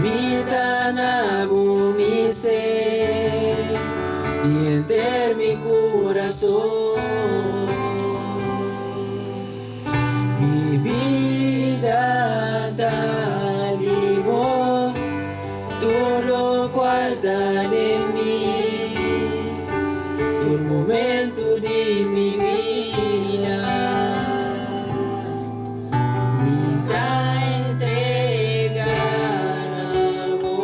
Mi ta na bo mi ser di henter mi kurason. Mi bida ta di bo, tur lokual ta den mi, tur momentu di mi bida. Mi ta entrega na bo.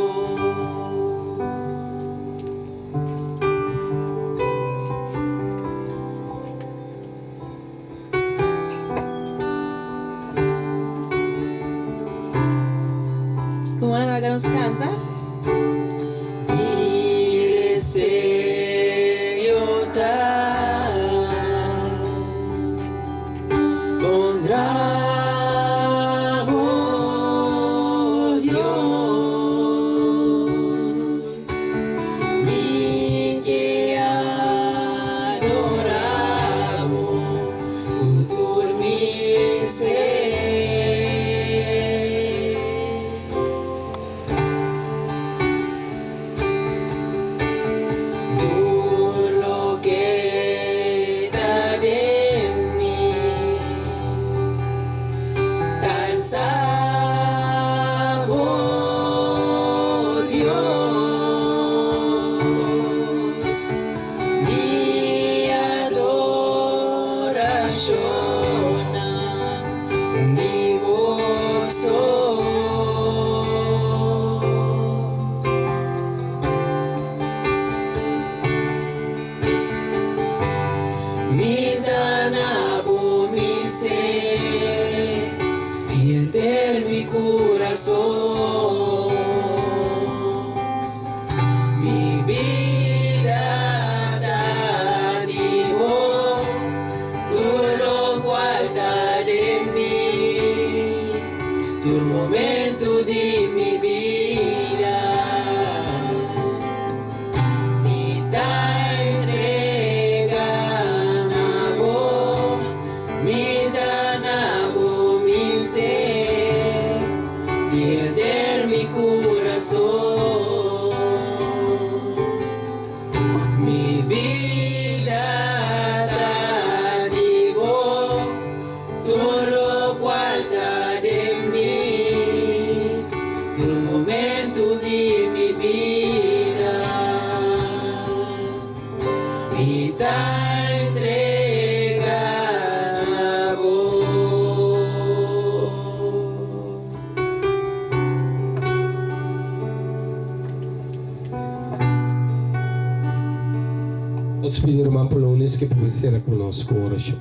Como nan laga nos canta? Mi deseo ta honra bo, Dios. Mi ke adora bo ku tur mi ser. Tur loke ta den mi ta alsa bo, Dios. Mi adorashonnan di bo so. Mi ta na bo mi ser di henter mi kurason. Mi bida ta di bo, tur lokual ta den mi, tur momentu di mi bida. Mi ta entrega na bo, mi ta na bo mi ser, di henter mi kurason. Mi bida ta di bo, tur lokual ta den mi, tur momentu di mi bida. Mi ta entrega na bo. Nos ta pidi ruman Polonis ke por sera ku nos ku un orashon.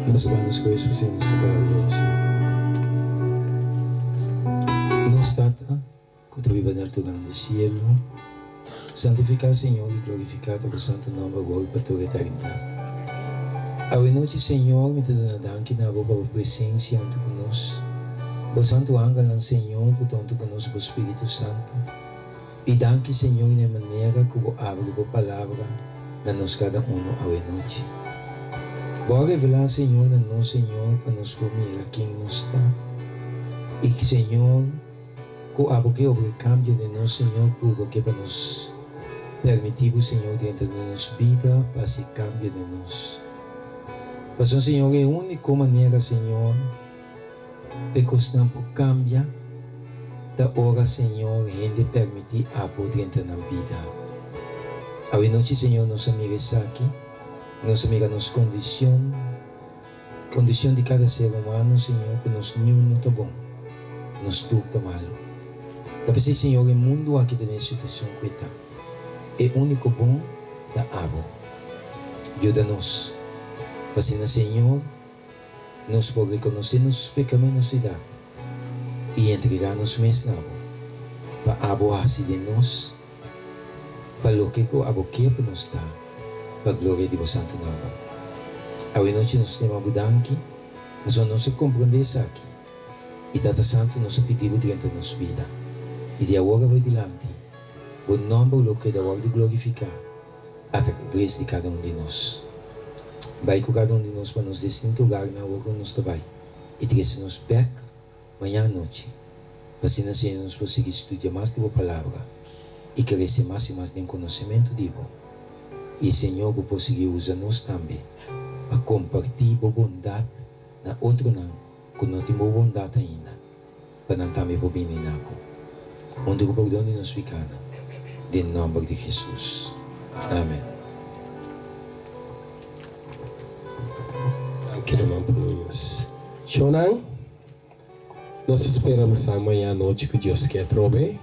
Nos ta banda skohe espesial nos ta para di orashon. Nos Tata ku ta biba den altuganan di sielu, santifiká Señor i glorifiká ta bo santu nòmber awor i pa tur eternidat. Awe nochi Señor mi ta duna danki na bo pa bo presensia huntu ku nos, bo santu angelnan Señor ku ta huntu ku nos bo Spiritu Santu. I danki Señor na e manera ku bo abri bo palabra na nos kada uno awe nochi. Bo a revelá Señor na nos Señor pa nos por mira ken nos ta i Señor Ku abo ke obra kambia den nos, Señor, ku bo ke pa nos permití bo, Señor, drenta den nos bida pa hasi kambio den nos. Pasobra, Señor, e úniko manera, Señor, pa e kosnan por kambia ta ora, Señor, hende permití abo drenta nan bida. Awe nochi, Señor, nos a mira esaki, nos a mira nos kondishon. Kondishon di kada ser humano, Señor, ku nos niun no ta bon, nos tur ta malu. Ta p'esei, Señor, e mundu aki ta den e situashon ku e ta. E úniko bon ta Abo. Yuda nos, pa asina, Señor, nos por rekonosé nos pekaminosidad i entregá nos mes na Bo, pa Abo hasi den nos pa loke ku Abo kier pa nos ta, pa gloria di Bo santu nòmber. Awe nochi nos ta yama Bo danki, pasobra nos a komprondé esaki, i Tata Santu nos a pidi Bo drenta nos bida, i di awor a bai dilanti, Bo nòmber lo keda wòrdu glorifiká atraves di kada un di nos. Bai ku kada un di nos pa nos distinto hogarnan awor ku nos ta bai i trese nos bèk mañan anochi, pa asina Señor nos por sigui studia mas di Bo Palabra i krese mas i mas den konosementu di Bo. I Señor Bo por sigui usa nos tambe pa kompartí Bo bondat na otronan ku no tin Bo bondat ainda, pa nan tambe por bini na Bo. Huntu ku pordon di nos pikánan, den nòmber di Hesus. Amen. Danki ruman Polonius. Shownan, nos ta spera bo sa maña anochi ku Dios ke atrobe.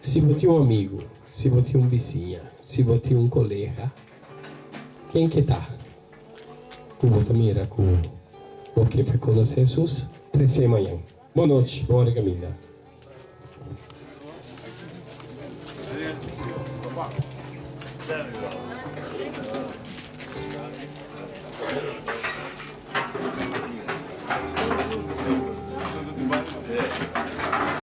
Si bo tin un amigu, si bo tin un bisiña, si bo tin un kolega, ken ke ta ku bo ta mira ku bo ke fe konosé Hesus, tres'é mañan. Bon nochi, bon rekaminda.